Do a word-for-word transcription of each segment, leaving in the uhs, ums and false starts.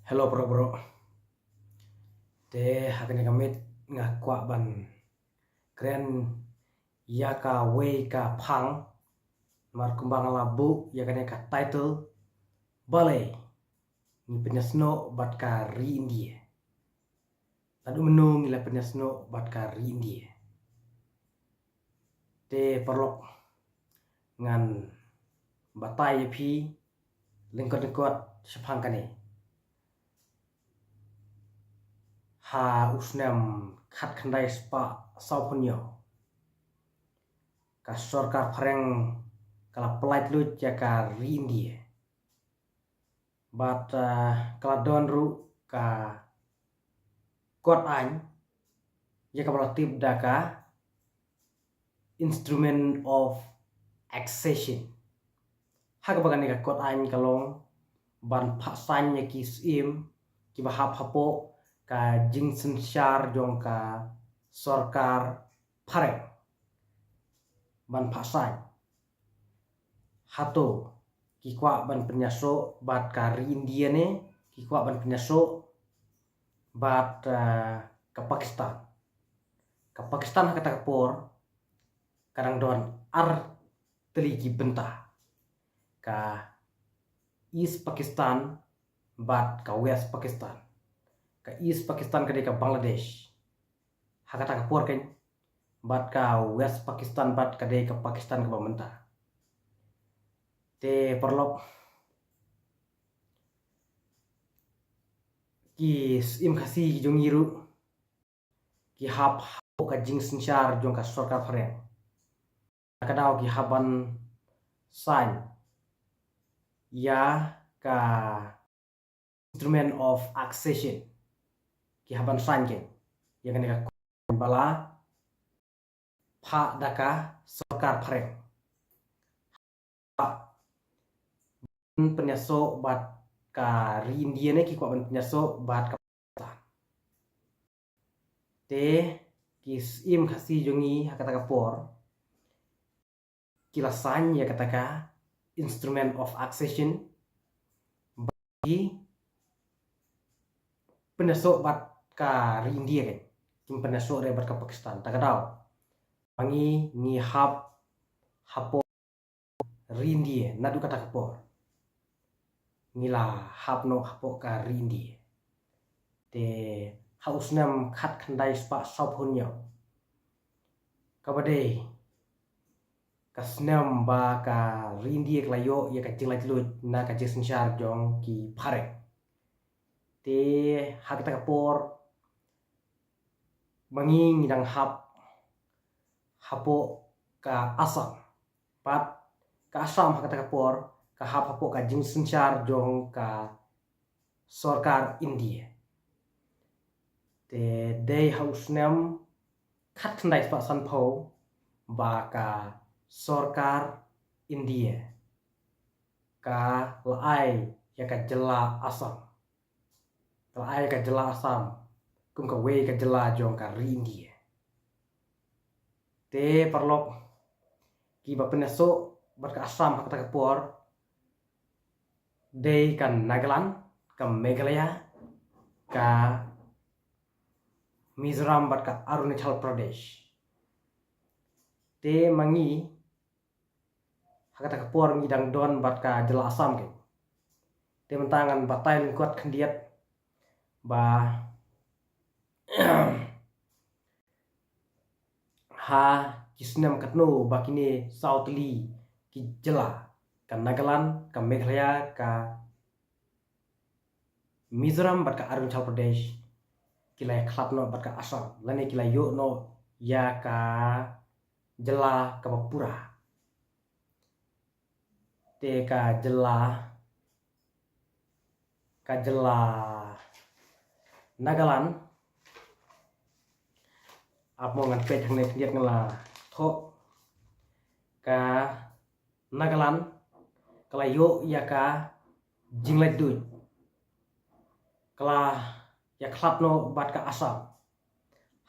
Hello bro bro. Te ha kane ka miet nga kwah ban kren ïa kawei ka phang, namar kumba nga la buh ïa kane ka title, balei ngi pynïasnoh bad ka ri India. Naduh mynno ngi la pynïasnoh bad ka ri India. Te paralok, ngan batai ïa phi lyngkot lyngkot shaphang kane. Ha u snem khatkhyndai spah sawphew hynñiew, ka sorkar phareng ka la pyllait luid ïa ka ri India. Bad, ah, ka la don ruh ka kot aiñ ïa kaba la tip da ka Instrument of Accession. Ha kaba kane ka kot aiñ ka long ban phah saiñ ïa ki syiem kiba hap hapoh ka jingsynshar jong ka sorkar phareng. Ban phah saiñ. Hato ki kwah ban pynïasoh bad ka ri India ne ki kwah ban pynïasoh bad, ah, ka Pakistan. Ka Pakistan ha kata ka por ka dang don ar tylli ki bynta. Ka East Pakistan bad ka West Pakistan. Ka East Pakistan ka dei ka Bangladesh ha kata ka por keiñ, bad ka West Pakistan bad ka dei ka Pakistan kaba mynta. Te paralok, ki syiem Khasi ki jong ngi ruh ki hap hapoh ka jingsynshar jong ka sorkar phareng. Ka daw ki hap ban saiñ ïa ka Instrument of Accession. Ki hap ban saiñ keiñ ïa kane ka kot ba la phah da ka sorkar phareng. Ban pynïasoh bad ka ri India ne ki kwah ban pynïasoh bad ka Pakistan. Te ki syiem Khasi jong ngi ha kata ka por ki la saiñ ïa kata ka Instrument of Accession, ba ki pynïasoh bad ka ri India keiñ, kim pynïasoh re bad ka Pakistan. Ta ka daw ba ngi ngi hap hapoh ri India naduh kata ka por. Ngi la hap noh hapoh ka ri India. Te ha u snem khatkhyndai spah sawphew hynñiew, kaba dei ka snem ba ka ri India ka la ïoh ïa ka jinglaitluid na ka jingsynshar jong ki phareng. Te ha kata ka por ba ngi ngi dang hap hapoh ka Assam. Bad ka Assam ha kata ka por ka hap hapoh ka jingsynshar jong ka sorkar India. Te dei ha u snem khatkhyndai spah sanphew ba ka sorkar India ka la ai ïa ka jylla Assam. Ka la ai ïa ka jylla Assam kum kawei ka jylla jong ka ri India. Te paralok, kiba pynïasoh bad ka Assam ha kata ka por dei ka Nagaland, ka Meghalaya, ka Mizoram bad ka Arunachal Pradesh. Te ma ngi ha kata ka por ngi dang don bad ka jylla Assam keiñ. Te mynta ngan batai lyngkot khyndiat ba ha ki snem katno ba kine saw tylli ki jylla, ka Nagaland, ka Meghalaya, ka Mizoram bad ka Arunachal Pradesh ki la ïakhlad noh bad ka Assam lane ki la ïoh noh ïa ka jylla kaba pura. Te ka jylla, ka jylla Nagaland, ap mo ngan peit hangne khyndiat, nga la thoh. Ka Nagaland ka la ïoh ïa ka jinglaitluid. ka la ïakhlad noh bad ka Assam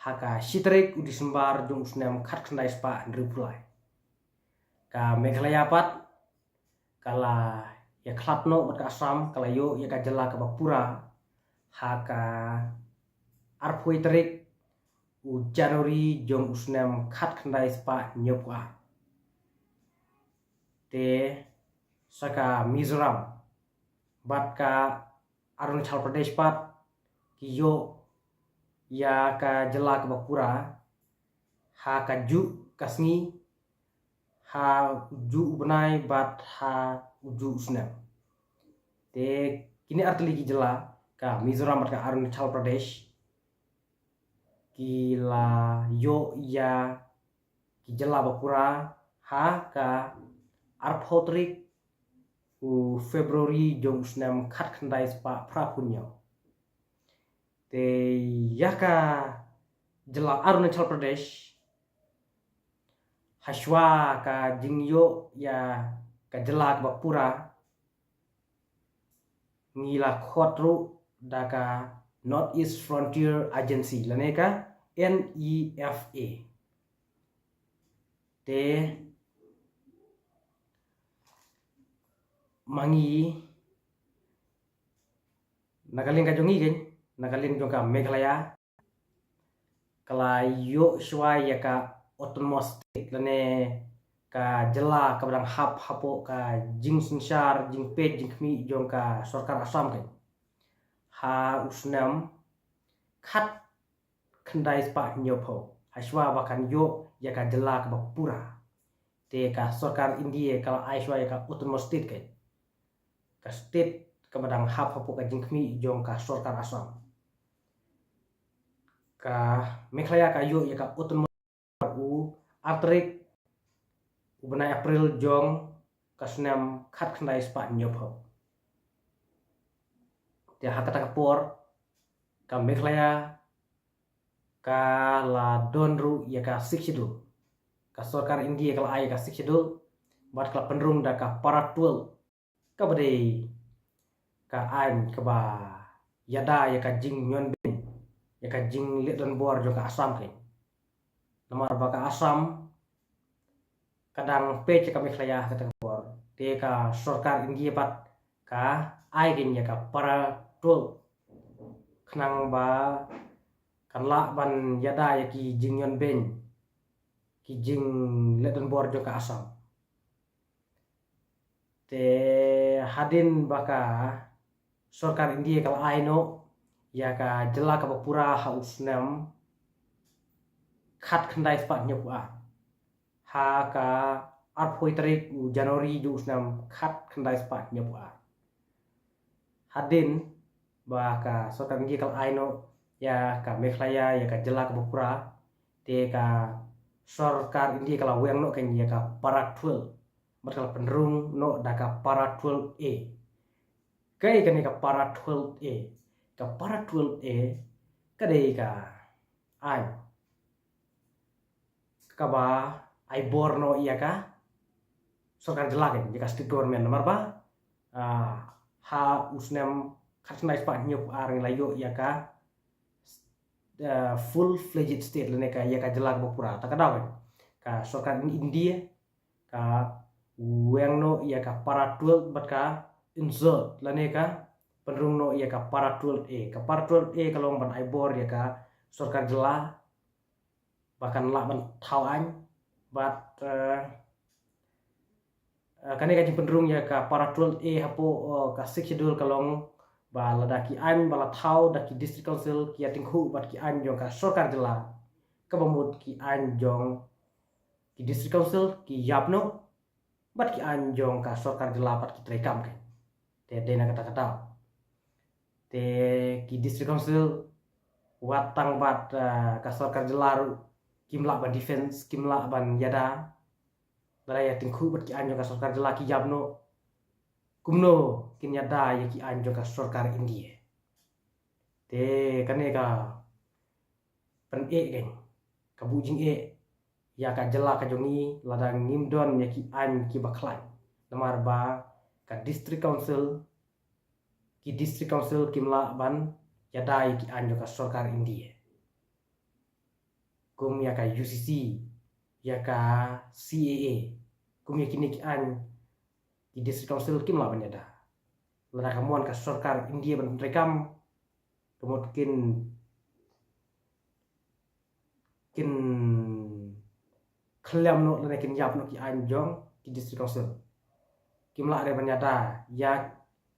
ha ka shi tarik u December jong u snem khatkhyndai spah hynriewphew lai. Ka Meghalaya pat ka la ïakhlad noh bad ka Assam, ka la ïoh ïa ka jylla kaba pura ha ka arphew tarik u January jong u snem khatkhyndai spah hynñiewphew ar. Te sa ka Mizoram bad ka Arunachal Pradesh pat ki ïoh ïa ka jylla kaba pura ha kajuh ka sngi, ha ujuh u bnai bad ha ujuh u snem. Te kine artylli ki jylla, ka Mizoram bad ka Arunachal Pradesh, ki la ïoh ïa ki jylla ba pura ha ka arphew tarik u February jong u snem khatkhyndai spah phraphew hynñiew. Te ïa ka jylla Arunachal Pradesh, hashwa ka jingïoh ïa ka jylla kaba pura, ngi la khot ruh da ka North East Frontier Agency lane ka N E F A. Te ma ngi na ka liang ka jong ngi kein, na ka liang jong ka Meghalaya, ka la ïoh shuwa ïa ka autonomous state lane ka jylla kaba dang hap hapoh ka jingsynshar jingpeit jingkhmih jong ka sorkar Assam kein ha u snem khatkhyndai spah hynñiewphew, hashwa ba kan ïoh ïa ka jylla kaba pura. Te ka sorkar India ka la ai shuwa ïa ka autonomous state kein, ka state kaba dang hap hapoh ka jingkhmih jong ka sorkar Assam. Ka Meghalaya ka ïoh ïa ka autonomous u ar tarik u bnai April jong ka snem khatkhyndai spah hynñiewphew. Te ha kata ka por ka Meghalaya ka la don ruh ïa ka Sixth Schedule. Ka sorkar India ka la ai ïa ka Sixth Schedule bad ka la pynrung da ka Para twelve, kaba dei ka aiñ kaba ïada ïa ka jingñion beiñ, ïa ka jingleh donbor jong ka Assam kein. Namar ba ka Assam ka dang peit ïa ka Meghalaya ha kata ka por. Te ka sorkar India pat ka ai kein ïa ka Para twelve khnang ba kan lah ban ïada ïa ki jingñion beiñ, ki jingleh donbor jong ka Assam. Te hadien ba ka sorkar India ka la ai noh ïa ka jylla kaba pura ha u snem khatkhyndai spah hynñiewphew ar, ha ka arphew tarik u January jong u snem khatkhyndai spah hynñiewphew ar. Hadien ba ka sorkar India ka la ai noh ïa ka Meghalaya ïa ka jylla kaba pura, te ka sorkar India ka la weng noh kein ïa ka Para twelve bad ka la pynrung noh da ka Para twelve A. Kaei kane ka Para twelve A? Ka Para twelve A ka dei ka aiñ kaba ai bor noh ïa ka sorkar jylla kein, ïa ka state government, namar ba, ah, ha u snem khatkhyndai spah hynñiewphew ar ngi la ïoh ïa ka, ah, full fledged state lane ka, ïa ka jylla kaba pura. Ta ka daw kein ka sorkar India ka weng noh ïa ka Para twelve bad ka insert lane ka pynrung noh ïa ka Para twelve A. Ka Para twelve A ka long ban ai bor ïa ka sorkar jylla ba kan lah ban thaw aiñ bad, eh, eh, kane ka jingpynrung ïa ka Para twelve A hapoh, eh, ka Sixth Schedule ka long ba lada ki aiñ ba la thaw da ki District Council ki ïatyngkhuh bad ki aiñ jong ka sorkar jylla, kaba mut ki aiñ jong ki District Council ki ïap noh bad ki aiñ jong ka sorkar jylla pat ki treikam kein. Te dei na kata ka daw te ki District Council, wat tang bad, ah, ka sorkar jylla ruh, kim lah ban defense, kim lah ban ïada. Lada ïatyngkhuh bad ki aiñ jong ka sorkar jylla ki ïap noh, kumno kin ïada ïa ki aiñ jong ka sorkar India? Te kane ka pyneh kein, ka buh jingeh ïa ka jylla ka jong ngi lada ngim don ïa ki aiñ kiba khlaiñ. Namar ba ka District Council, ki District Council kim lah ban ïada ïa ki aiñ jong ka sorkar India. Kum ïa ka U C C, ïa ka C A A, kum ïa kine ki aiñ ki District Council kim lah ban ïada. Lada ka mon ka sorkar India ban treikam, ka mut kin kin khlem noh lane kin ïap noh ki aiñ jong ki District Council. Kim lah re ban ïada ïa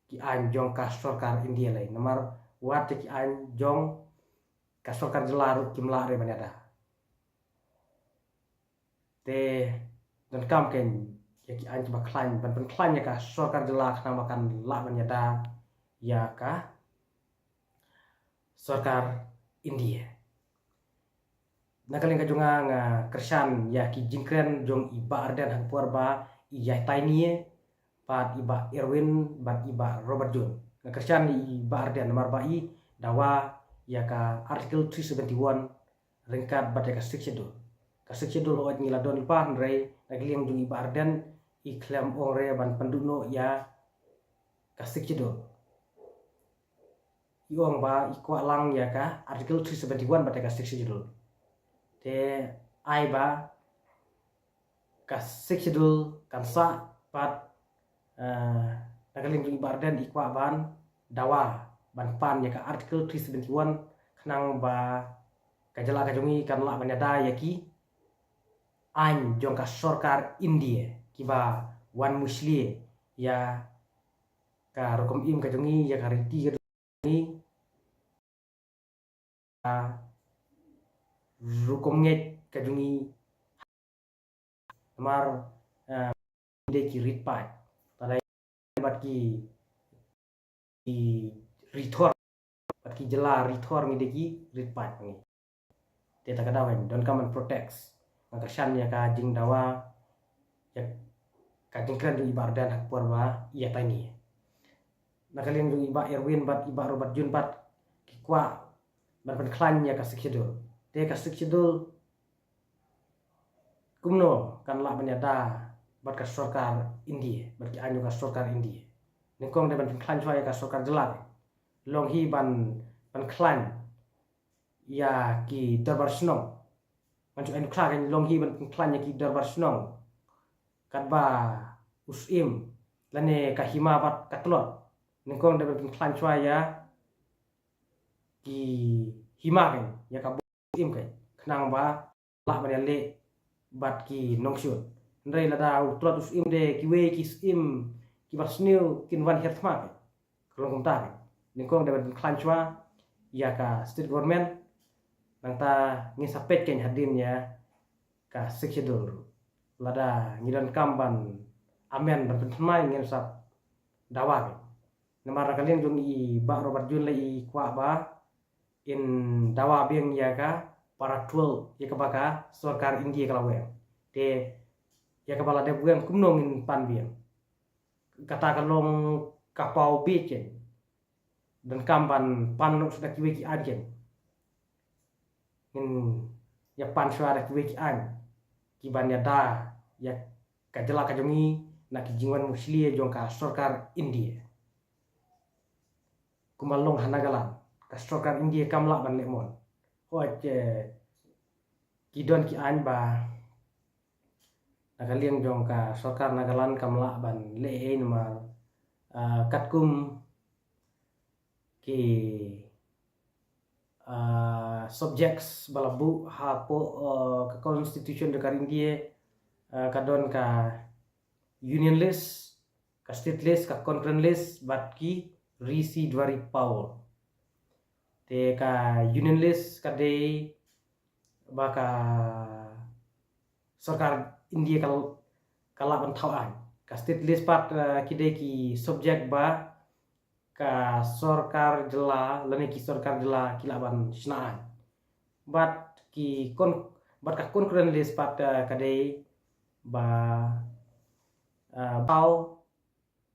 ki aiñ jong ka sorkar India lei. Namar wat ïa ki aiñ jong ka sorkar jylla ruh kim lah re ban ïada. Te donkam kein ïa ki aiñ kiba khlaiñ ban pynkhlaiñ ïa ka sorkar jylla khnang ba kan lah ban ïada ïa ka sorkar India. Na ka liang ka jong nga, nga kyrshan ïa ki jingkren jong i Bah Ardent ha ka por ba i ïatai ne bad i Bah Erwin bad i Bah Robert June. Nga kyrshan ïa i Bah Ardent namar ba i dawa ïa ka Article three seventy-one ryngkat bad ïa ka Sixth Schedule. Ka Sixth Schedule hooid ngi la don lypa, hynrei na ka liang jong i Bah Ardent i khlem ong re ban pynduh noh ïa ka Sixth Schedule. I ong ba i kwah lang ïa ka Article three seventy-one bad ïa ka Sixth Schedule. Te ai ba ka Sixth Schedule kan sah bad, eh, na ka liang jong i Bah Ardent i kwah ban dawa ban pan ïa ka Article three seventy-one khnang ba ka jylla ka jong ngi kan lah ban ïada ïa ki aiñ jong ka sorkar India kiba wan mushlia ïa ka rukom im ka jong ngi, ïa ka riti ka jong ngi, ka rukom ngeit ka jong ngi. Namar, eh, dei ki rit paid. Tadei bad ki, ki ri thor, bad ki jylla ri thor ngi dei ki rit paid ngi. Te ta ka daw ngi donkam ban protect. Nga kyrshan ïa ka jingdawa, ïa ka jingkren jong i Bah Ardent ha ka por ba i ïatai ne. Na ka liang jong i Bah Erwin bad i Bah Robert June pat ki kwah ban pynkhlaiñ ïa ka Sixth Schedule. Te ka Sixth Schedule kumno kan lah ban ïada bad ka sorkar India, bad ki aiñ jong ka sorkar India. Nyngkong dei ban pynkhlaiñ shuwa ïa ka sorkar jylla. Long hi ban pynkhlaiñ ïa ki dorbar shnong. Ngan shu ai nuksa kein, long hi ban pynkhlaiñ ïa ki dorbar shnong katba u syiem lane ka hima pat ka tlot. Nyngkong dei ban pynkhlaiñ shuwa ïa ki hima kein, ïa ka bor syiem kein, khnang ba lah ban ïaleh bad ki nongshun. Hynrei lada u tlot u syiem de, kiwei ki syiem kiba sniew kin wan hiar thma kein. Ka long kumta kein. Nyngkong dei ban pynkhlaiñ shuwa ïa ka state government. Nangta ngin sa peit kein hadien ïa ka Sixth Schedule. Lada ngi donkam ban amend ban pynthymmai ngin sa dawa kein. Namar na ka liang jong i Bah Robert June lei i kwah ba in dawa biang ïa ka para twelve ïa kaba ka sorkar India ka la weng. Te ïa kaba la dep weng kumno ngin pan biang. Kata ka long ka paw bieit kein. Donkam ban pan noh shuh da kiwei ki aiñ kein. Ngin ïa pan shuwa da kiwei ki aiñ kiban ïada ïa ka jylla ka jong ngi na ki jingwan mushlia jong ka sorkar India. Kumba long ha Nagaland, ka sorkar India kam lah ban leh mon. Hooid, eh, ki don ki aiñ ba na ka liang jong ka sorkar Nagaland kam lah ban leh ei namar, ah, katkum ki, ah, subjects ba la buh hapoh, ah, ka constitution jong ka India, ah, ka don ka union list, ka state list, ka concurrent list bad ki residuary power. Te ka union list ka dei ba ka sorkar India ka, ka lah ban thaw aiñ. Ka state list pat, eh, ki dei ki subject ba ka sorkar jylla lane ki sorkar jylla ki lah ban shna aiñ. Bad ki con-, bad ka concurrent list pat, eh, ka dei ba, eh, ba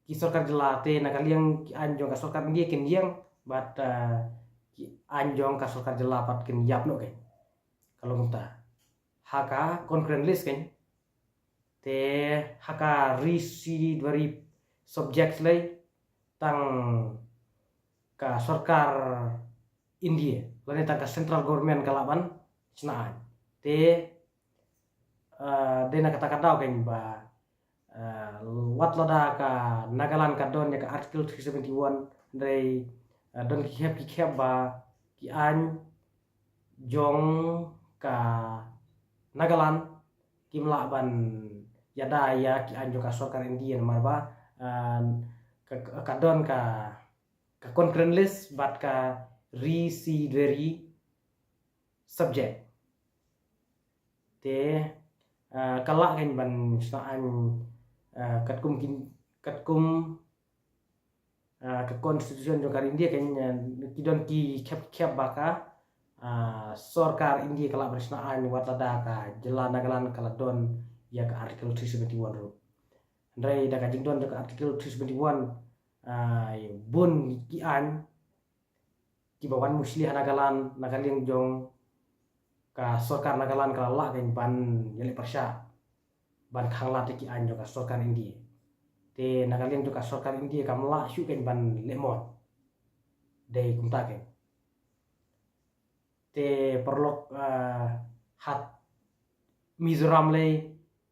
ki sorkar jylla, te na ka liang ki aiñ jong ka sorkar India kin ïeng bad, eh, ki aiñ jong ka sorkar jylla pat kin ïap noh kein. Ka long kumta. Ha ka concurrent list kein. Te ha ka residuary subjects lei, tang ka sorkar India lane tang ka central government ka lah ban shna aiñ. Te dei na kata ka daw kein ba wat lada ka Nagaland ka don ïa ka Article three seventy-one, dei don ki khep ki khep ba ki aiñ jong ka Nagaland kim lah ban ïada ïa ki aiñ jong ka sorkar India namar ba ka don ka ka concurrent list bad ka residuary subject. Te ka lah kein ban shna aiñ katkum ki katkum ka constitution jong ka India kein. Ki don ki khep khep ba ka sorkar India ka lah ban shna aiñ wat lada ka jylla Nagaland ka la don ïa ka Article three seventy-one ruh. Hynrei da ka jingdon jong ka Article three seventy-one bun ki aiñ kiba wan mushli ha Nagaland na ka liang jong ka sorkar Nagaland ka la lah kein ban ïaleh pyrshah ban khanglad ïa ki aiñ jong ka sorkar India. Te na ka liang jong ka sorkar India kam lah shuh kein ban leh mon. Dei kumta kein. Te paralok, ha Mizoram lei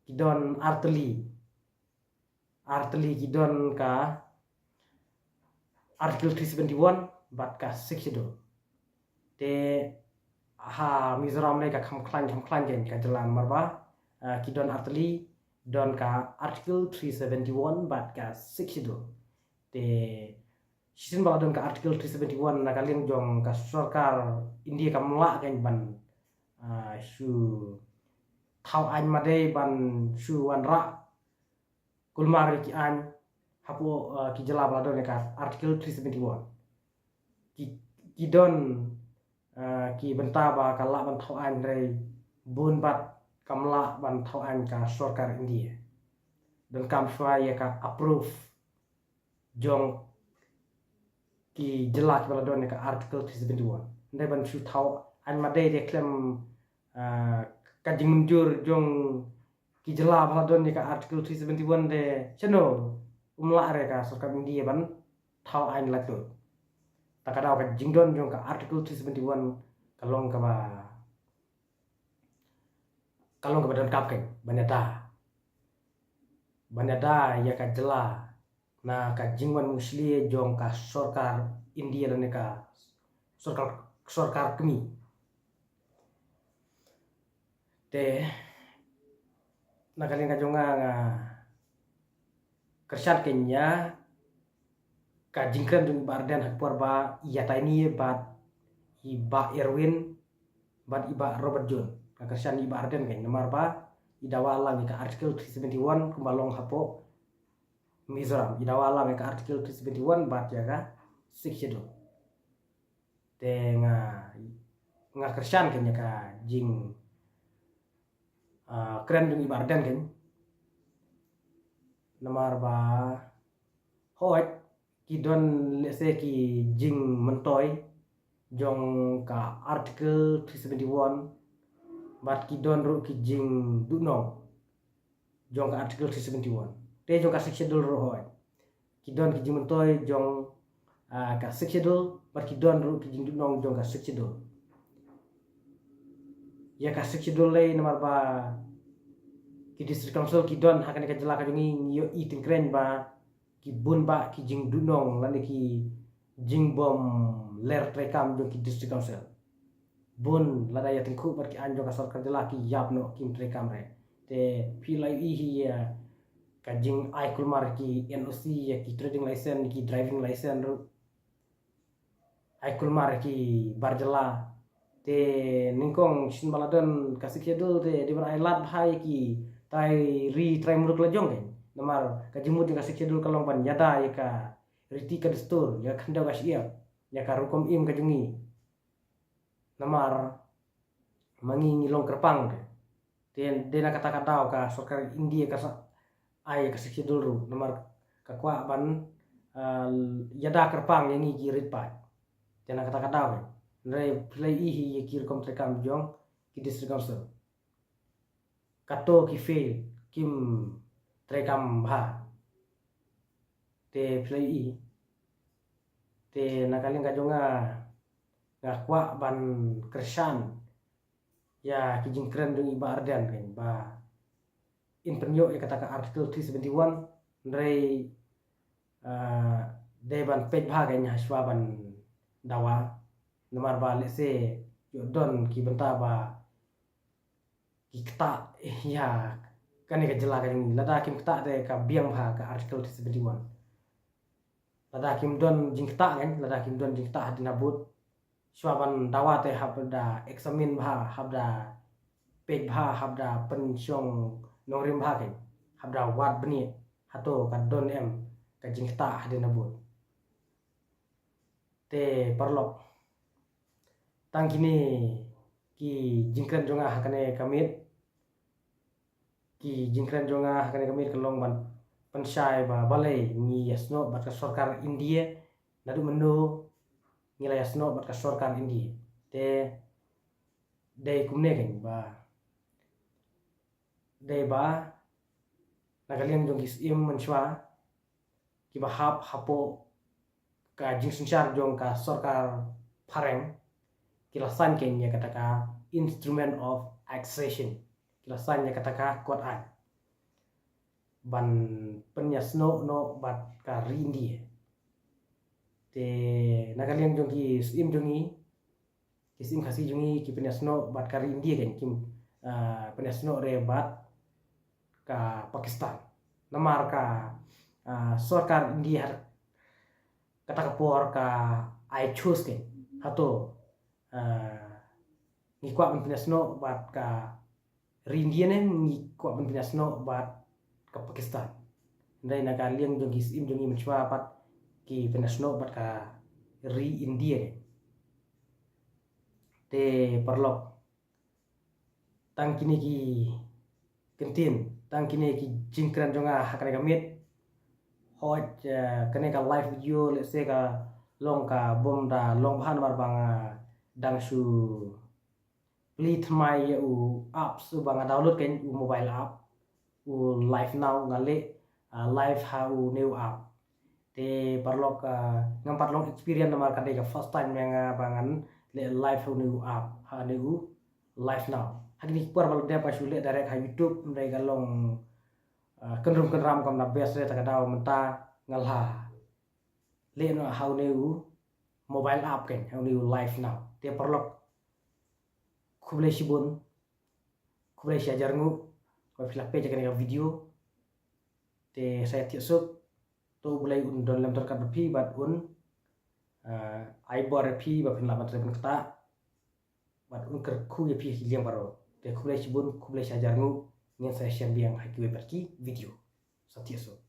ki don artylli artylli ki don ka Article three seventy-one bad ka Sixth Schedule. Te ha Mizoram lei ka kham khlaiñ kham khlaiñ kein ka jylla namar ba ki don artylli, don ka Article three seventy-one bad ka Sixth Schedule. Te shisien ba la don ka Article three seventy-one na ka liang jong ka sorkar India kam lah kein ban shu thaw aiñ madei ban shu wanrah kulmar ïa ki aiñ hapoh ki jylla ba la don ïa ka Article three seventy-one. Ki ki don ki bynta ba ka lah ban thaw aiñ hynrei bun bad kam lah ban thaw aiñ ka sorkar India. Donkam shuwa ïa ka approve jong ki jylla kiba la don ïa ka Article three seventy-one. Hynrei ban shu thaw aiñ madei te khlem ka jingmynjur jong ki jylla ba la don ïa ka Article three seventy-one te shano um lah re ka sorkar India ban thaw aiñ lait lut. Ta ka daw ka jingdon jong ka Article three seventy-one ka long kaba ka long kaba donkam kein ban ïada ban ïada ïa ka jylla na ka jingwan mushli jong ka sorkar India lane ka sorkar sorkar kmie. Te na ka liang ka jong nga nga kyrshan kein ïa ka jingkren jong i Bah Ardent ha ka por ba i Ïatai Ni bad i Bah Erwin bad i Bah Robert John. Nga kyrshan ïa i Bah Ardent kein namar ba i dawa lang ïa ka Article three seventy-one kumba long hapoh Mizoram. I dawa lang ïa ka Article three seventy-one bad ïa ka Sixth Schedule. Te nga nga kyrshan kein ïa ka jing kren jong i Bah Ardent kein. Namar ba hooid ki don lehse ki jingmyntoi jong ka Article three seventy-one bad ki don ruh ki jingduhnong jong ka Article three seventy-one. Te jong ka Sixth Schedule ruh hooid ki don ki jingmyntoi jong ka Sixth Schedule bad ki don ruh ki jingduhnong jong ka Sixth Schedule. Ïa ka Sixth Schedule lei namar ba ki District Council ki don ha kane ka jylla ka jong ngi, ngi ïohi tyngkreiñ ba ki bun bah ki jingduhnong lane ki jingbym ler treikam jong ki District Council. Bun lada ïa tyngkhuh bad ki aiñ jong ka sorkar jylla ki ïap noh, kim treikam re. Te phi la ïohi hi ïa ka jingai kulmar ki N O C, ïa ki trading license, ki driving license ruh ai kulmar ki bar jylla. Te nyngkong shisien ba la don ka Sixth Schedule te dei ban ai lad bha ïa ki trai ri trai muluk la jong kein. Namar ka jingmut jong ka Sixth Schedule ka long ban ïada ïa ka riti ka dustur, ïa ka khyndew ka shyiap, ïa ka rukom im ka jong ngi. Namar ma ngi ngi long kyrpang te. Te dei na kata ka daw ka sorkar India ka sa ai ka Sixth Schedule ruh namar ka kwah ban ïada kyrpang ïa ngi ki rit paid. Te na kata ka daw hynrei phi la ïohi ïa ki rukom treikam jong ki District Council. Kato ki fail, kim treikam bha. Te phi la ïohi. Te na ka liang ka jong nga nga kwah ban kyrshan ïa ki jingkren jong i Bah Ardent kan ba in pynïoh ïa kata ka Article three seventy-one, hynrei dei ban peit bha kan ha shuwa ban dawa. Namar ba lehse ïoh don ki bynta ba ki ktah ïa kane ka jylla ka jong ngi. Lada kim ktah te ka biang bha ka Article three seventy-one. Lada kim don jingktah kan, lada kim don jingktah hadien habud, shuwa ban dawa te hap da examine bha, hap da peit bha, hap da pynshong nongrim bha kan, hap da wad bniah hato ka don em ka jingktah hadien habud. Te paralok, tang kine ki jingkren jong nga ha kane ka miet, ki jingkren jong nga ha kane ka miet ka long ban pynshai ba balei ngi ïasnoh bad ka sorkar India, naduh mynno ngi la ïasnoh bad ka sorkar India. Te dei kumne kan ba dei ba na ka liang jong ki syiem mynshuwa kiba hap hapoh ka jingsynshar jong ka sorkar phareng ki la sign kan ïa kata ka Instrument of Accession, ki la sign ïa kata ka kot ain ban pynïasnoh noh bad ka ri India. Te na ka liang jong ki syiem jong ngi, ki syiem Khasi jong ngi ki pynïasnoh bad ka ri India kan, kim pynïasnoh re bad ka Pakistan. Namar ka sorkar India ha kata ka por ka ai choice kan, hato ngi kwah ban pynïasnoh bad ka ri India ne ngi kwah ban pynïasnoh bad ka Pakistan. Hynrei na ka liang jong ki syiem jong ngi mynshuwa pat ki pynïasnoh bad ka ri India kan. Te paralok, tang kine ki kyntien, tang kine ki jingkren jong nga ha kane ka miet. Hooid, kane ka live video lehse ka long ka bym da long bha namar ba nga dang shu plie thymmai ïa u apps uba nga download kan, u mobile app, u Live Now, nga leh live ha une u app. Te paralok, ngam pat long experience namar ka dei ka first time ïa nga ba ngan leh live ha une u app, ha une u Live Now. Ha kine ki por ba la dep nga shu leh direct ha YouTube, hynrei ka long kynrum kynram, kam da best re ta ka daw mynta nga la leh noh ha une u mobile app kan, ha une u Live Now. Te paralok, khublei shibun, khublei shi hajar nguh ba phi la peit ïa kane ka video. Te sa ïathiah suk, to U Blei un don lem ryngkat bad phi bad un ai bor ïa phi ba phin lah ban trei ban ktah bad un kyrkhu ïa phi ha ki liang baroh. Te khublei shibun, khublei shi hajar nguh, ngin sa ïashem biang ha kiwei pat ki video. Sa ïathiah suk.